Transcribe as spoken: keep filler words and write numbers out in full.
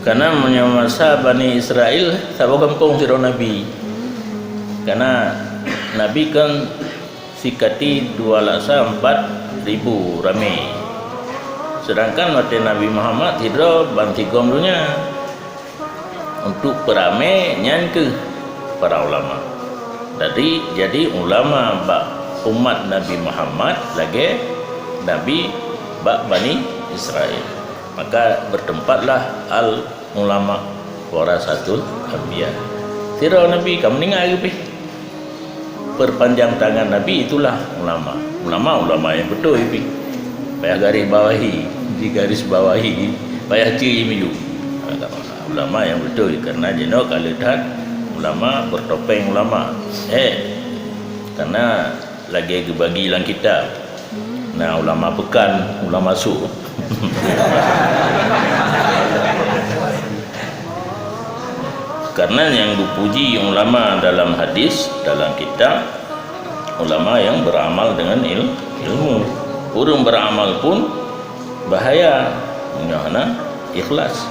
Karena meunyoe masa Bani Israel saboh gampông sidroe nabi. Karena nabi kan sikati dua laksa empat ribu ramé. Sedangkan watée Nabi Muhammad sidroe ban sigom donya. Untuk peuramé nyan keuh para ulama. Jadi, jadi ulama bak umat Nabi Muhammad lagée nabi bak Bani Israel. Maka bertempatlah al ulama warasatul anbiya. Sidroe nabi ka meuninggai leubeh. Perpanjang tangan nabi itulah ulama. Ulama, ulama nyang beutôi pih. Payah garis bawahi, digaris bawahi, payah ci miyueb. Ulama nyang beutôi, karena jinoe ka le that ulama bertopeng ulama. Eh, karena lagée geubagi lam kitab. Na ulama pekan, ulama su. Karena nyang geupuji ulama dalam hadis, dalam kitab, ulama nyang beramal dengan il-, ilmu. Ureuëng beramal pun bahaya meunyoe hana ikhlas.